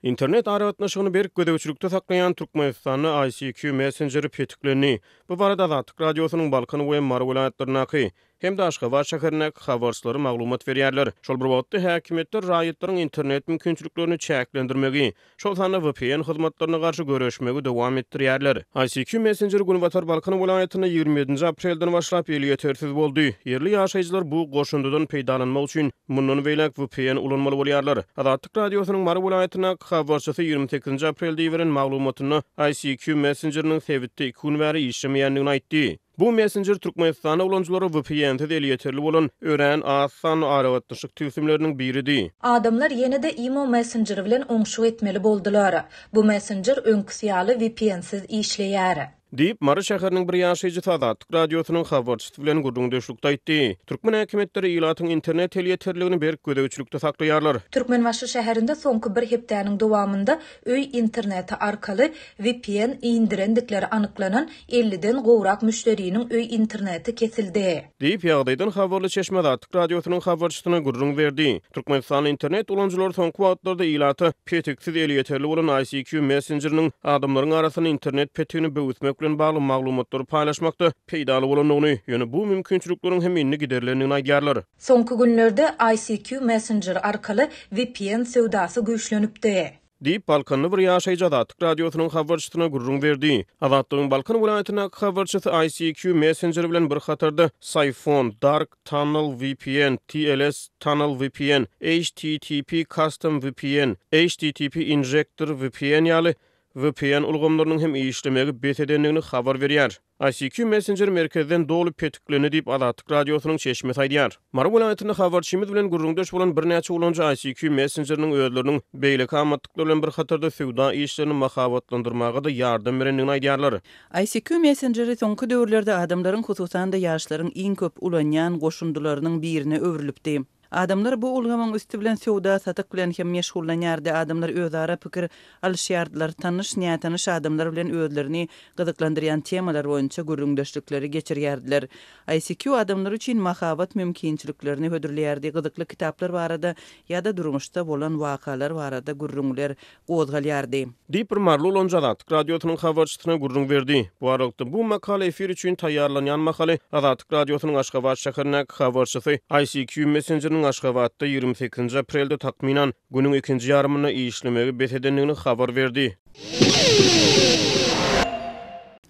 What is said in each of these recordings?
Internet aragatnaşygyny berk gözegçilikde saklaýan Türkmenistanda ICQ messenjeri petiklendi. Bu barada Azatlyk Radiosynyň Balkan we Mary welaýatlaryndaky hem-de Aşgabat şäherindäki habarçylary maglumat berýärler. Şol bir wagtda, häkimiýetler raýatlaryň internet mümkinçiliklerini çäklendirmegi, şol sanda vpn hyzmatlaryna garşy göreşmegi dowam etdirýärler. ICQ messenjeri Günbatar Balkan welaýatynda 27-nji aprelden başlap elýetersiz boldy. Ýerli ýaşaýjylar bu goşundydan peýdalanmak üçin mundan beýläk vpn ulanmaly bolýarlar. Azatlyk Radiosynyň Mary welaýatyndaky habarçysy 28-nji aprelde iberen maglumatynda ICQ messenjeriniň sebitde iki gün bäri işlemeýändigini aýtdy. Bu messenjer Türkmenistanda ulanyjylara VPN-siz elýeterli bolan örän az sanly aragatnaşyk tilsimleriniň biridi. Adamlar ýene-de imo messenjeri bilen oňşuk etmeli boldular. Bu messenjer öňküsi ýaly VPN-siz işleýär. Diýip, Mary şäheriniň bir ýaşaýjysy Azatlyk Radiosynyň habarçysy bilen gürrüňdeşlikde aýtdy. Türkmen häkimiýetleri ilatyň internet elýeterligini berk gözegçilikde saklaýarlar. Türkmenbaşy şäherinde soňky bir hepdäniň dowamynda öý interneti arkaly vpn indirendikleri anyklanan elliden gowrak müşderiniň öý interneti kesildi. Diýip, ýagdaýdan habarly çeşme Azatlyk Radiosynyň habarçysyna gürrüň berdi. Türkmenistanda internet ulanyjylary soňky wagtlarda ilata petiksiz elýeterli bolan ICQ messenjeriniň adamlaryň arasynda internet petigini böwüsmek bilen bagly maglumatlary paýlaşmakda peýdaly bolandygyny, ýöne bu mümkinçilikleriň hem indi giderilendigini aýdýarlar. Soňky günlerde ICQ messenjeri arkaly vpn söwdasy güýçlenipdi. Diýip, balkanly bir ýaşaýjy Azatlyk Radiosynyň habarçysyna gürrüň berdi. Azatlygyň Balkan welaýatyndaky habarçysy ICQ messenjeri bilen bir hatarda Psiphon, Dark Tunnel vpn, TLS Tunnel vpn, HTTP Custom vpn, HTTP Injector vpn ýaly vpn ulgamlarynyň hem işlemegi bes edendigini habar berýär. ICQ messenjeri merkezden doly petiklendi diýip, Azatlyk Radiosynyň çeşmesi aýdýar. Mary welaýatynda habarçymyz bilen gürrüňdeş bolan birnäçe ulanyjy ICQ messenjeriniň özleriniň beýleki amatlyklar bilen bir hatarda söwda işlerini mahabatlandyrmaga-da ýardam berendigini aýdýarlar. ICQ messenjeri soňky döwürlerde adamlaryň, hususan-da ýaşlaryň iň köp ulanýan goşundylarynyň birine öwrülipdi. Adamlar bu ulgamyň üsti bilen söwda-satyk bilen hem meşgullanýardy, adamlar özara pikir alyşýardylar, tanyş, nätanyş adamlar bilen özlerini gyzyklandyrýan temalar boýunça gürrüňdeşlikleri geçirýärdiler. ICQ adamlar üçin mahabat mümkinçiliklerini hödürleýärdi, gyzykly kitaplar barada ýa-da durmuşda bolan wakalar barada gürrüňler gozgalýardy. Diýip, bir maryly ulanyjy Azatlyk Radiosynyň habarçysyna gürrüň berdi. Bu aralykda, bu makala efir üçin taýýarlanýan mahaly Azatlyk Radiosynyň Aşgabat şäherindäki habarçysy ICQ messenjeriniň Aşgabatda 28-nji aprelde takmynan günüň ikinji ýarymynda işlemegi bes edendigini habar berdi.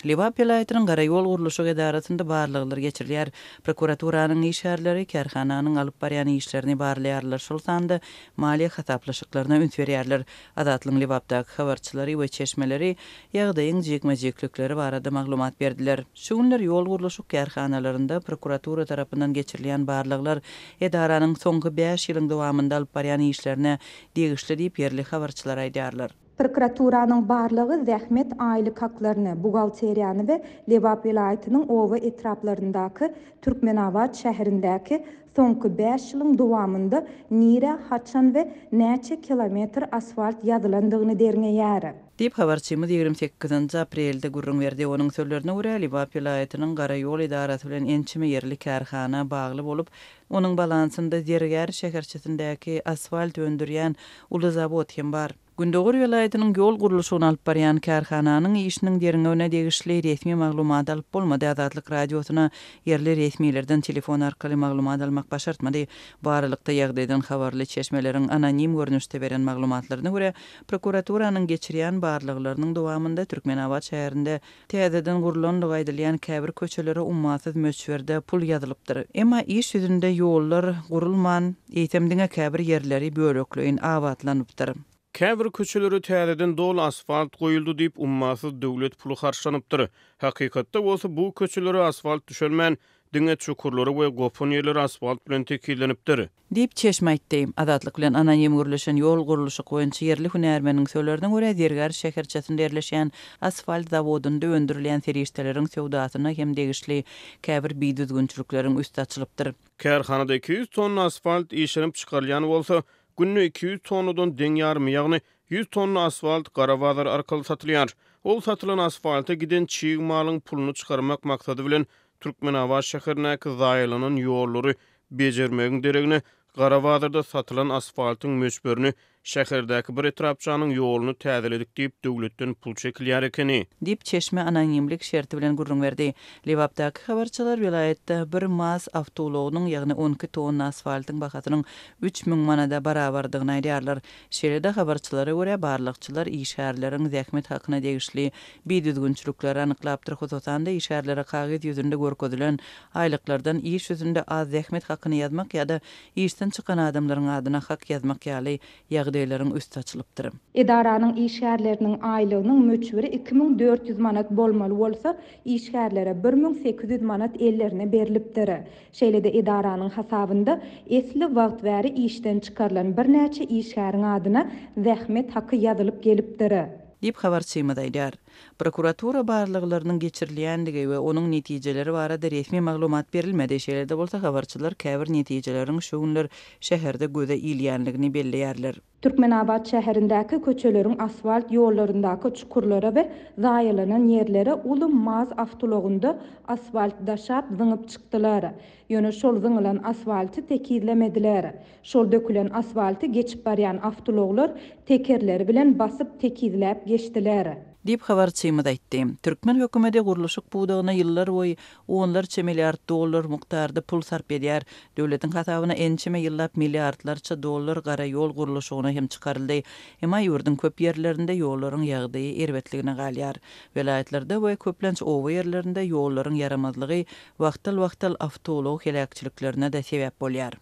Lebap welaýatynyň Garaýolgurluşyk edarasynda barlaglar geçirilýär. Prokuraturanyň işgärleri kärhananyň alyp barýan işlerini barlaýarlar, şol sanda maliýe hasaplaşyklaryna üns berýärler. Azatlygyň Lebapdaky habarçylary we çeşmeleri ýagdaýyň jikme-jiklikleri barada maglumat berdiler. Şu günler ýol gurluşyk kärhanalarynda prokuratura tarapyndan geçirilýän barlaglar edaranyň soňky bäş ýylyň dowamynda alyp barýan işlerine degişli diýip, ýerli habarçylar aýdýarlar. Prokuraturanyň barlagy zähmet aýlyk haklaryny, buhgalteriýany we Lebap welaýatynyň oba etraplaryndaky, Türkmenabat şäherindäki soňky bäş ýylyň dowamynda nirä, haçan we näçe kilometr asfalt ýazylandygyny derňeýär. Diýip, habarçymyz 28-nji aprelde gürrüň berdi. Onuň sözlerine görä, Lebap welaýatynyň Garaýol edarasy bilen ençeme ýerli kärhana bagly bolup, onuň balansynda Zergär şäherçesindäki asfalt öndürýän uly zawod hem bar. Gündogar welaýatynyň ýol gurluşygyny alyp barýan kärhananyň işiniň derňewine degişli resmi maglumat alyp bolmady. Azatlyk Radiosyna ýerli resmilerden telefon arkaly maglumat almak başartmady. Bu aralykda, ýagdaýdan habarly çeşmeleriň anonim görnüşde beren maglumatlaryna görä, prokuraturanyň geçirýän barlaglarynyň dowamynda Türkmenabat şäherinde Täzeden gurlandygy aýdylýan käbir köçelere ummasyz möçberde pul ýazylypdyr. Emma iş ýüzünde ýollar gurulman, eýsem diňe käbir ýerleri bölekleýin abatlanypdyr. Käbir köçelere täzeden doly asfalt goýuldy diýip, ummasyz döwlet puly harçlanypdyr. Hakykatda bolsa bu köçelere asfalt düşelmän, diňe çukurlary we gopan ýerleri asfalt bilen tekizlenipdir. Diýip, çeşme aýtdy. Azatlyk bilen anonim gürleşen ýol gurluşyk boýunça ýerli hünärmeniň sözlerine görä, Zergär şäherçesinde ýerleşýän asfalt zawodynda öndürilýän serişdeleriň söwdasyna hem degişli käbir bidüzgünçilikleriň üsti açylypdyr. Kärhanada 200 tonna asfalt işlenip çykarylýan bolsa, günde 200 tonnadan deň ýarymy, ýagny 100 tonna asfalt gara bazar arkaly satylýar. Ol satylan asfalta giden çig malyň puluny çykarmak maksady bilen Türkmenabat şäherindäki zaýalanan ýollary bejermegiň deregine gara bazarda satylan asfaltyň möçberini Şäherdäki bir etrapçanyň ýoluny täzeledik diýip, döwletden pul çekilýär ekeni. Diýip, çeşme anonimlik şerti bilen gürrüň berdi. Lebapdaky habarçylar welaýatda bir maz awtoulagynyň, ýagny 12 tonna asfaltyň bahasynyň 3000 manada barabardygyny aýdýarlar. Şeýle-de, habarçylara görä, barlagçylar işgärleriň zähmet hakyna degişli bidüzgünçilikleri anyklapdyr, hususan-da, işgärlere kagyz ýüzünde görkezilen aýlyklardan iş ýüzünde az zähmet hakyny ýazmak ýa-da işden çykan adamlaryň adyna hak ýazmak ýaly ýagdaýlaryň üsti açylypdyr. Edaranyň işgärleriniň aýlygynyň möçberi 2400 manat bolmaly bolsa, işgärlere 1800 manat ellerine berlipdir. Şeýle-de edaranyň hasabynda esli wagt bäri işden çykarylan birnäçe işgäriň adyna zähmet haky ýazylyp gelipdir. Diýip, habarçymyz aýdýar. Prokuratura barlaglarynyň geçirilýändigi we onuň netijeleri barada resmi maglumat berilmedi. Şeýle-de bolsa, habarçylar käbir netijeleriň şu günler şäherde göze ilýänligini belleýärler. Türkmenabat şäherindäki köçeleriň asfalt ýollaryndaky çukurlara we zaýalanan ýerlere uly maz awtoulagynda asfalt daşap zyňyp çykdylar. Ýöne şol zyňylan asfalty tekizlemediler. Şol dökülen asfalty geçip barýan awtoulaglar tekerleri bilen basyp tekizläp geçdiler. Diýip, habarçymyz aýtdy. Türkmen hökümeti gurluşyk pudagyna ýyllarboýy onlarça milliard dollar mukdarda pul sarp edýär. Döwletiň hasabyna ençeme ýyllap milliardlarça dollar gara ýol gurluşygyna hem çykaryldy. Emma ýurduň köp ýerlerinde ýollaryň ýagdaýy erbetligine galýar. Welaýatlarda we köplenç oba ýerlerinde ýollaryň ýaramazlygy wagtal-wagtal awtoulag heläkçiliklerine-de sebäp bolýar.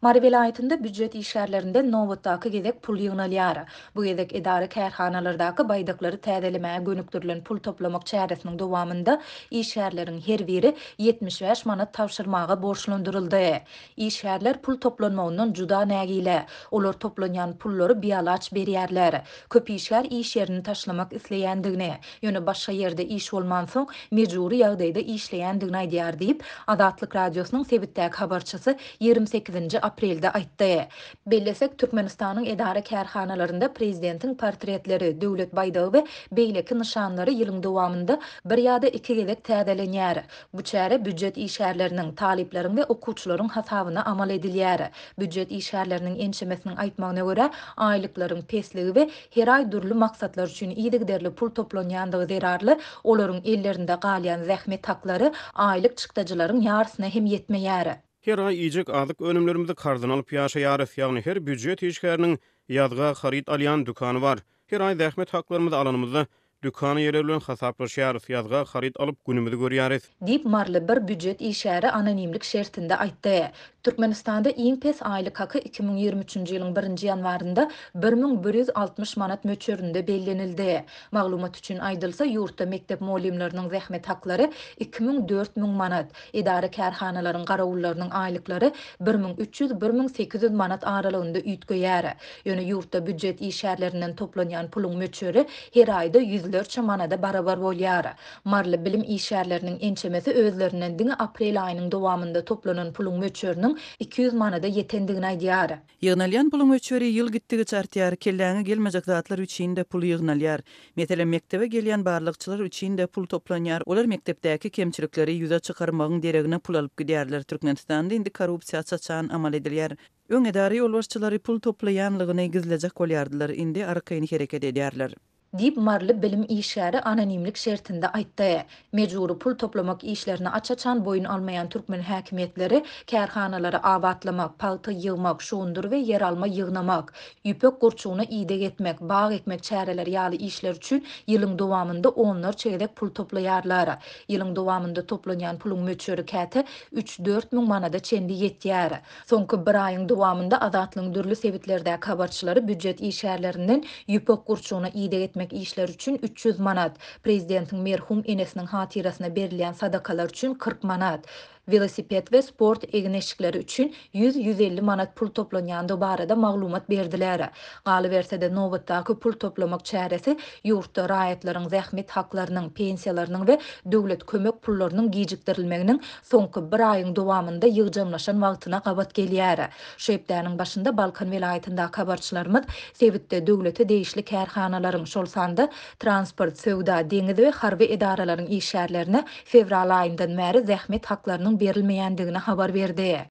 Mary welaýatynda býujet işgärlerinden nobatdaky gezek pul ýygnalýar. Bu gezek edara-kärhanalardaky baýdaklary täzelemäge gönükdirilen pul toplamak çäresiniň dowamynda işgärleriň her biri 75 manat tabşyrmaga borçlandyryldy. Işgärler pul toplanmagyndan juda nägile. Olar toplanýan pullary bialaç berýärler. Köp işgär iş ýerini taşlamak isleýändigini, ýöne başga ýerde iş bolmansoň, mejbury ýagdaýda işleýändigini aýdýar diýip, Azatlyk Radiosynyň sebitdäki habarçysy 28-nji aprelde aýtdy. Bellesek, Türkmenistanyň edara-kärhanalarynda prezidentiň portretleri, döwlet baýdagy we beýleki nyşanlary ýylyň dowamynda bir ýa-da iki gezek täzelenýär. Bu çäre býujet işgärleriniň, talyplaryň we okuwçylaryň hasabyna amal edilýär. Býujet işgärleriniň ençemesiniň aýtmagyna görä, aýlyklaryň pesligi we her aý dürli maksatlar üçin yzygiderli pul toplanýandygy zerarly, olaryň ellerinde galýan zähmet haklary aýlyk çykdajylaryň ýarysyna hem ýetmeýär. Her aý iýjek azyk önümlerimizi karzyna alyp ýaşaýarys, ýagny her býujet işgäriniň ýazga haryt alýan dükany bar. Her aý zähmet haklarymyzy alanymyzda, Dükan eýeleri bilen hasaplaşýarys, ýazga haryt alyp günümizi görýäris. Diýip, maryly bir býujet işgäri anonimlik şertinde aýtdy. Türkmenistanda iň pes aýlyk haky 2023-nji ýylyň birinji ýanwarynda 1160 manat möçberinde bellenildi. Maglumat üçin aýdylsa, ýurtda mekdep mugallymlarynyň zähmet haklary 2000, 4000 manat, Edara-kärhanalaryň garawullarynyň aýlyklary 1300, 1800 manat aralygynda üýtgeýär. Ýöne ýurtda býujet işgärlerinden toplanýan puluň möçberi her aýda ýüzlerçe manada barabar bolýar. Maryly bilim işgärleriniň ençemesi özlerinden diňe aprel aýynyň dowamynda toplanan puluň möçberiniň 200 manada ýetendigini aýdýar. Ýygnalýan puluň möçberi ýyl gitdigiçe artýar, kelläňe gelmejek zatlar üçin-de pul ýygnalýar. Meselem, mekdebe gelýän barlagçylar üçin-de pul toplanýar, olar mekdepdäki kemçilikleri ýüze çykarmagyň deregine pul alyp gidýärler. Türkmenistanda indi korrupsiýa aç-açan amal edilýär. Öň edara ýolbaşçylary pul toplaýanlygyny gizlejek bolýardylar, indi arkaýyn hereket edýärler. Diýip, maryly bilim işgäri anonimlik şertinde aýtdy. Mejbury pul toplamak işlerini aç-açan boýun almaýan türkmen häkimiýetleri kärhanalary abatlamak, pagta ýygmak, şugundyr we ýeralma ýygnamak, ýüpek gurçugyna ideg etmek, bag ekmek çäreleri ýaly işler üçin ýylyň dowamynda onlarça gezek pul toplaýarlar. Ýylyň dowamynda toplanýan puluň möçberi käte üç-dört müň manada çenli ýetýär. Soňky bir aýyň dowamynda Azatlygyň dürli sebitlerdäki habarçylary býujet işgärlerinden ýüpek gurçugyna ideg etmek işleri üçin 300 manat, prezidentiň merhum enesiniň hatyrasyna berilýän sadakalar üçin 40 manat, welosiped we sport egin-eşikleri üçin ýüz-ýüz elli manat pul toplanýandygy barada maglumat berdiler. Galyberse-de, nobatdaky pul toplamak çäresi ýurtda raýatlaryň zähmet haklarynyň, pensiýalarynyň we döwlet kömek pullarynyň gijikdirilmeginiň soňky bir aýyň dowamynda ýygjamlaşan wagtyna gabat gelýär. Şu hepdäniň başynda Balkan welaýatyndaky habarçylarymyz sebitde döwlete degişli kärhanalaryň, şol sanda transport, söwda, deňiz we harby edaralaryň işgärlerine fewral aýyndan bäri zähmet haklarynyň berilmeýändigini habar berdi.